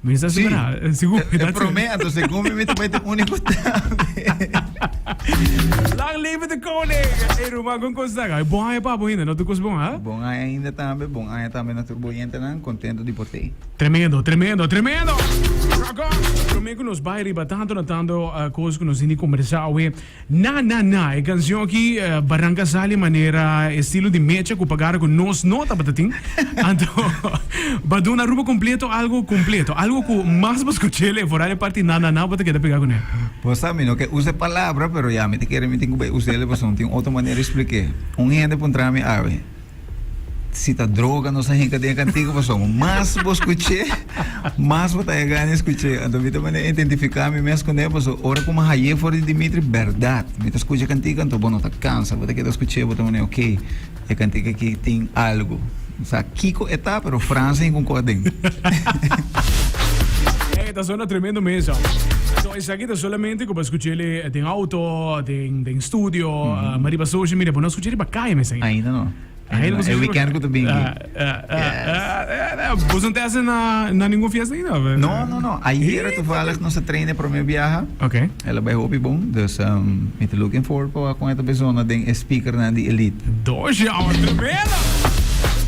Mi sa Sí. sigurá, sigur. E promé, anto segun mi mi ta bai ta único tambe. Lang leve de koning! Ey ruman, kon kos ta? Bon aña pa bo ainda, no tur kos bon, ha? Bon aña ainda tambe, bon aña tambe na tur bo oyentenan, kontento di por t'ei. Tremendo, tremendo, tremendo! Rock on! Promé ku nos bai riba tanto na tanto kos ku nos tin di kombersá awe. Na na na, e canción aki Barranca sali manera estilo di mecha cu pagara cu nos no tabata tin. Anto ba duna Aruba completo algo completo, algo cu mas bo scuchele e foral e parti na na na bo ta keda pega cune. Bo sa mi no ke usa e palabra pero ya mi ta kere mi tin cu bay usele pasobra no tin otro manera di spliké. Un hende puntra mi awe. Si ta droga nos a hinka den e kantiga pasobra mas bo skuch'é, mas bo ta e gana di skuch'é. Anto mi ta manera identifiká mi mes kuné pasobra ora ku mi hañ'é for di Dimitri, bèrdat mi ta skucha e kantiga anto bo no ta kansa, bo ta keda skuch'é, bo ta manera oke e kantiga aki tin algu. No sa kiko e ta pero Frans a hinka un kos aden. E ta sona tremendo mes. Anto esaki ta solamente ku bo a skuch'é den auto, den studio, ma riba social media bo no a skuch'é riba kaya mes ainda. Ainda no. Ainda no. E weekend ku ta bin aki. Bo no ta hasi na ningun fiesta ainda? No, no, no. Ayera toevallig nos a train e prome biaha. Ok. El a bai hopi bon. Dus mi ta looking forward pa wak kon e ta bai zona den e speakernan di Elite. Dos ya, tremendo!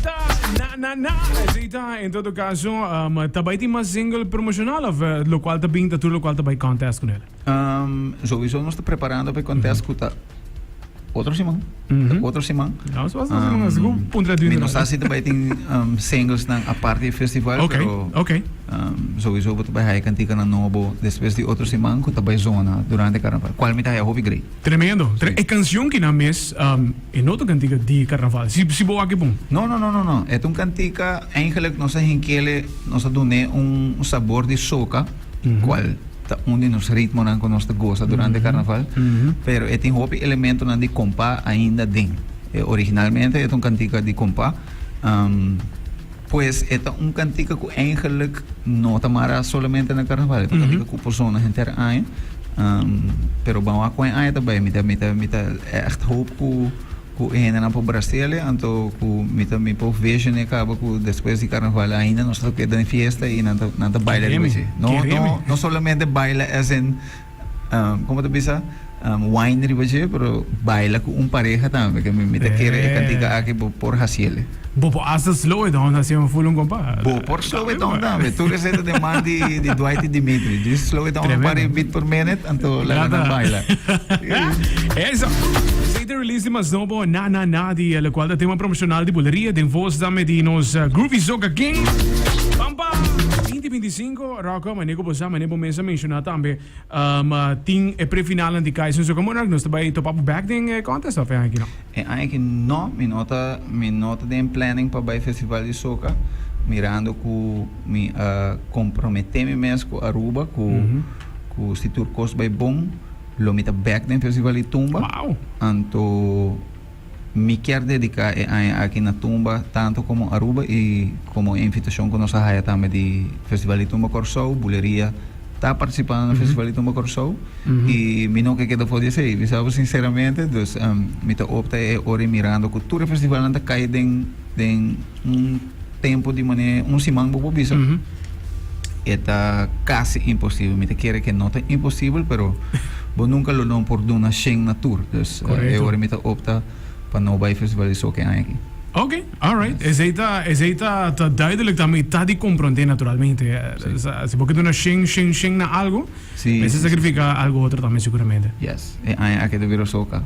Ta na na na. Esei ta en todo caso ta bai tin mas single promocional of locual ta bin ta tur locual ta bai contest cu nel? Sowieso nos ta preparando pa e contest cu ta otro siman. Ta otro siman. No, so otro siman, sigur puntra Mi no sa si ta bai tin singles nan aparte di festival, Ok, pero ok. sowieso bo ta bai haya kantikanan nobo despues di otro siman ku ta bai zona durante karnaval, kual mi ta haya hopi great. Tremendo. E kansion kinan mes e no ta kantika di karnaval, si si bo wak e bon? No, no, no, no, no. E ta un kantika, eigenlijk nos a hinkele, nos a dun'é un sabor di soca, kual Ta un di nos ritmonan ku nos ta gosa durante karnaval, pero e tin hopi elementonan di kompa ainda den. E originalmente e ta un kantika di kompa, pues e ta un kantika ku eigenlik no ta mara solamente na karnaval, e ta un kantika ku por sona henter aña, pero ban wak kon e aña ta bai, mi ta mi ta mi ta ègt hoop ku. Ku e hendenan por brasele, anto ku mi ta mi por vision e kaba ku despues di karnaval ainda nos ta keda den fiesta i nan ta nan ta baila riba dje. No no no solamente baila as in komo ta bisa wine riba dje pero baila ku un pareha tambe ke mi ta kere e kantika aki bo por hasiele. Bo por hasta slow it down hasi un full un kompa. Bo por slow it down tambe. Tur esei ta den man di di Dwight i Dimitri. Just slow it down un par di beat per minute anto laga nan baila. Eso. Esei ta release di mas nobo Na Na Na di locual ta tema promocional di Buleria den voz tambe di nos Groovy Soca King. Pampa 2025 Rocco, mane ku bo sa, mane bo mes a menciona tambe. Tin e pre-finalnan di Kaizen Soca Monarch. Nos ta bai topa bo bek den e contest of e aña aki no? E aña aki no, mi no ta mi no ta den planning pa bai festival di soca, mirando cu mi a compromete mi mes cu Aruba cu cu si tur cos bai bon lo mi ta bek den festival di tumba. Wow! Anto mi kier dedica e aña aki na tumba tanto como Aruba y como e invitacion cu nos a haya tambe di festival di tumba Corsou, Buleria ta participando na festival di tumba Corsou y mi no ke keda for di esey, mi sa bo sinceramente, dus mi ta opta e ora y mirando cu tur e festivalnan ta cay den den un tempo di mane un siman bo por bisa. E ta casi imposibel. Mi ta kere ke no ta imposibel, pero bo nunca lo no por duna shen na tur. Dus e ora mi ta opta pa no bai festival di soca e aña aki. Ok, alright. Esey ta, esey ta, ta duidelijk tambe y ta di comprende naturalmente. Si bo ke duna shen, shen, shen na algo, mester sacrifica algo otro tambe seguramente. Yes, e aña aki ta bira soca.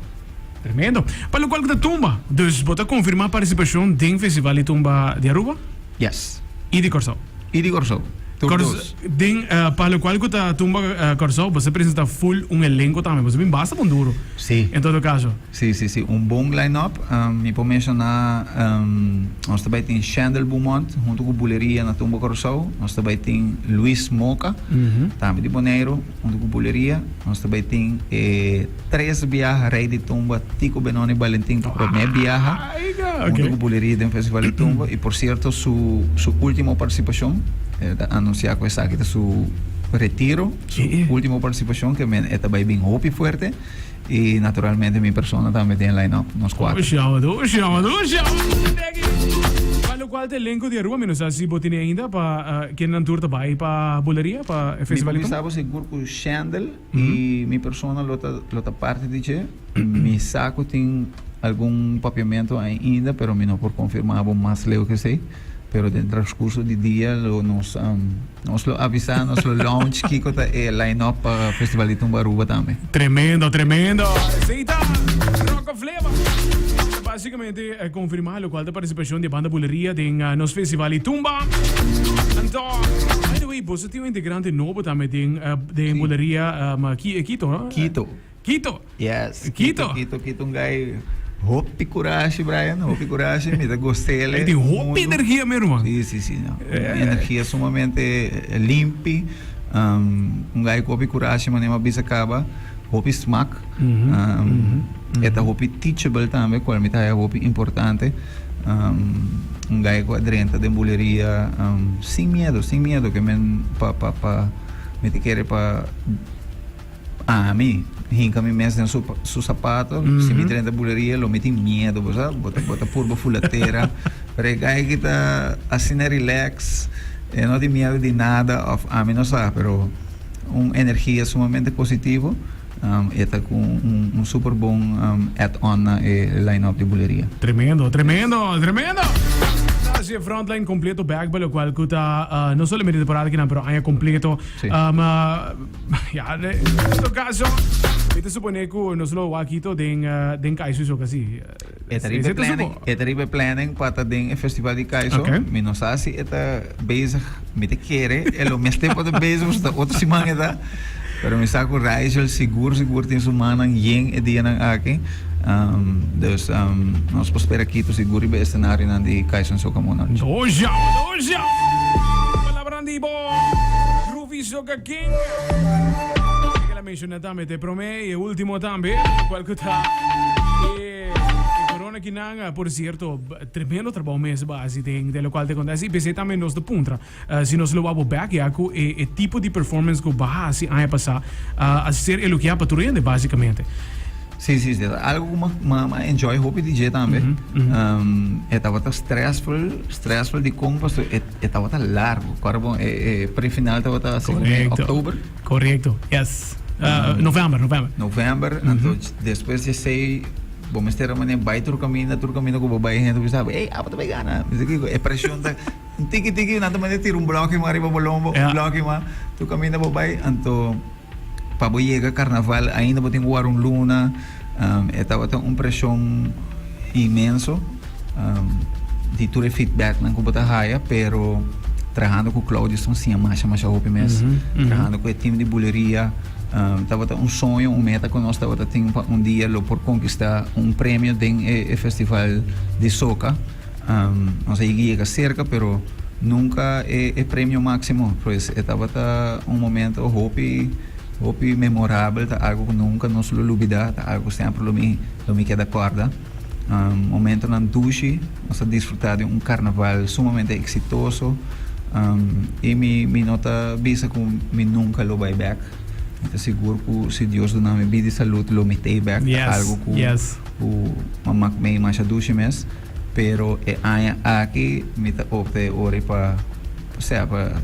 Tremendo. Pa locual cu ta tumba, dus bo ta confirma participacion den Festival di Tumba di Aruba? Yes. Y di Corsou? Y di Corsou. Tur dos. Den, pa locual cu ta Tumba Corsou, bo sa presenta full un elenco tambe. Bo sa bin basta bon duro. Si. En todo caso. Si, si, si. Un bon line-up. Mi por menciona, nos ta bay tin Shendel Beaumont hunto cu Buleria na Tumba Corsou. Nos ta bay tin Luis Moca, tambe di Boneiru, hunto cu Buleria. Nos ta bay tin e tres biaha Rey di Tumba Tico Benoni Balentin pa prome biaha hunto cu Buleria den Festival di Tumba. Y por cierto su su ultimo participacion, e ta anuncia cu esaki ta su retiro, su ultimo participacion ke men e ta bay bin hopi fuerte. Y naturalmente mi persona tambe den line up, nos cuatro. Dushi, dushi, dushi. Pa locual ta elenco di Aruba mi no sa si bo tene ainda pa ken nan tur ta bay pa Buleria pa e Mi festival por di bisa tumba. bo sigur cu Shendel y mi persona lo ta lo ta parti di dje. Mi sa cu tin algun papiamento ainda pero mi no por confirma bo mas leu cu esey. Pero den transcurso di dia lo nos nos lo avisa, nos lo launch kico ta e line up pa Festival di Tumba Aruba tambe. Tremendo, tremendo. Esey ta Rocco Fleva. Basicamente confirma locual ta participacion di e banda Buleria den nos Festival di Tumba. Anto, by the way, boso tin un integrante nobo tambe den den Buleria, Quito, no? Quito. Quito. Yes. Quito. Quito, Quito, un guy hopi curashi, Brian, hopi curashi, mi ta gostele. E tin hopi energia, mi herman. Si, si, si, no. Energia sumamente limpi. Um, un guy cu hopi curashi, manera mi a bisa caba, hopi smak. Um, e ta hopi teachable tambe, cual mi ta haya hopi importante. Um, un guy cu a drenta den buleria, um, sin miedo, sin miedo, ke men pa, pa, pa, mi ta kere pa Ami hinka mi mes den su su sapato, si mi drenta buleria lo mi tin miedo, bo sa, bo ta bo ta purba fula tera, pero e guy aki ta asina relax, e no tin miedo di nada of ami no sa, pero un energia sumamente positivo, e ta ku un un super bon add on na e line up di buleria. Tremendo, tremendo, tremendo! Ta haci e frontline completo bek pa locual cu ta no solamente temporada akinan pero aña completo. Si. Ya, en todo caso, mi ta supone cu nos lo wak Quito den, den Kaiso y casi. E ta riba e planning, e ta riba e planning pa ta den e festival di Kaiso. Okay. Mi no sa si e ta bezig, mi ta kere, e lo mester pa ta bezig, pasobra ta otro siman e ta. Pero mi sa cu Rysel sigur sigur tin su mannan yen e dianan aki. Dus nos por spera Quito sigur riba e escenarionan di Kaiso en Soca Monarch. Doja, doja! Palabranan di bo, Groovy Soca King. Ken a menciona tambe ta e prome y e ultimo tambe, cual cu ta e corona kinan. Por cierto, tremendo trabao mes bo haci den den locual ta acontece y p'esey tambe nos ta puntra si nos lo wou bek ya cu e tipo di performance cu bo a haci aña pasa a ser elogia pa tur hende basicamente. Sí, sí, sí. Algo ku ma, ma enjoy hopi di dje tambe. E tabata stressful, stressful di kon paso e, e tabata largo. Kòrda bon, e, e pre-final tabata segun mi Correcto. oktober. Correcto, yes. November, november. November, anto despues di esei bo mester a manera bai tur kaminda, tur kaminda ku bo bai hende bisa bo, ey, abo ta bai gana. Mi sa kiko, e preshon ta un tiki tiki, nan ta manera tira un blòki mas riba bo lombo, un blòki mas, tur kaminda bo bai, anto. Pa bo yega carnaval ainda bo tin cu wara un luna. E tabata un presion inmenso di tur e feedbacknan cu bo ta haya, pero trahando cu Claudio son siña masha masha hopi mes. Trahando cu e team di Buleria tabata un soño, un meta cu nos tabata tin pa un dia lo por conquista un premio den e festival di soca. Nos a yega yega cerca pero nunca e e premio maximo pues e tabata un momento hopi hopi memorabel ta algo cu nunca nos lo lubida ta algo cu semper lo mi lo mi keda corda momentonan dushi nos a disfruta di un carnaval sumamente exitoso y mi mi no ta bisa cu mi nunca lo bay bek mi ta sigur cu si Dios duna mi bida y salud lo mi tey bek ta algo cu Ku mama ku mei masha dushi mes, pero e aña aki mi ta opta e ora pa, osea pa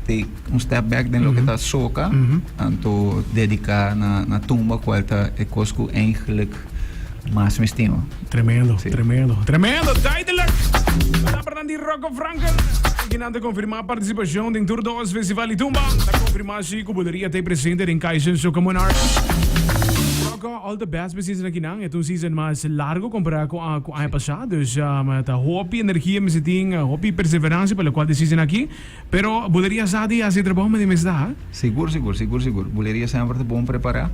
take un step back den loke ta soca, anto dedica na na tumba cual ta e cos ku eigenlijk mas mi stima. Tremendo, tremendo, tremendo! Duidelijk! Palabranan di Rocco Franken. Kinan ta confirma participacion den tur dos Festival di Tumba. Ta confirma si cu Buleria ta presente den Kaizen Soca Monarch. Rocco, all the best pa e season akinan. E ta un season mas largo compara cu cu aña pasa. Dus ta hopi energia mester tin, hopi perseverancia pa locual ta e season aki. Pero Buleria sa di haci e trabao manera mester ta, ha? Sigur, sigur, sigur, sigur. Buleria semper ta bon prepara.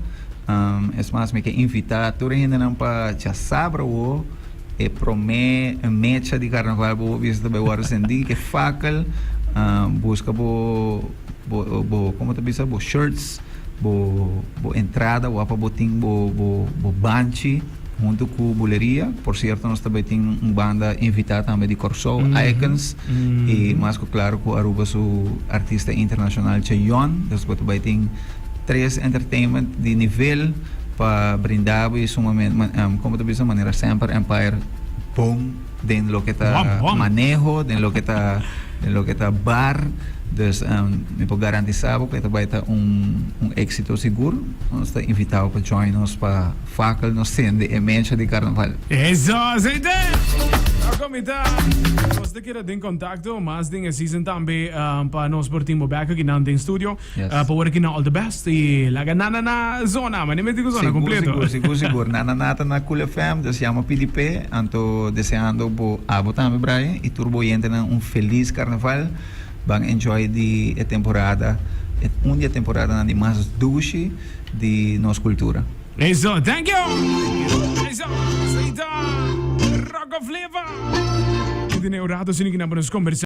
Es mas, mi ke invita tur e hendenan pa djasabra awo e prome mecha di carnaval bo por bisa ta bay worde sendi, ke fakel. Busca bo, bo, bo, como ta bisa, bo shirts. Bo bo entrada wou pa bo tin bo bo bo banchi hunto cu Buleria. Por cierto nos ta bay tin un banda invita tambe di Corsou, Icons, y mas cu claro cu Aruba su artista internacional Chayon. Dus bo ta bay tin tres entertainment di nivel pa brinda bo y sumamente, como ta bisa manera semper Empire. Bon den loke ta maneho, den loke ta den loke ta bar. Dus mi por garantisa bo ku e ta bai ta un un éksito sigur. Nos ta invita bo pa join nos pa fakel nos sende e mecha di karnaval. Eso, así te! Loco mi ta. Nos ta keda den contacto mas den e season tambe pa nos por tin bo bek akinan den studio. Yes. Pa ora ki na all the best y laga na na na zona, ma meti ku zona Sigur, completo. sigur, sigur, sigur. Na na na ta na Cool FM, dus yama pidi p'e. Anto deseando bo abo tambe Brian y tur bo oyentenan un feliz carnaval. Ban enjoy di e temporada, e un di e temporadanan di mas dushi di nos cultura. Eso, thank you. Eso, esei ta Rocco Fleva. Tin e un rato asina ki nan pa nos conversa.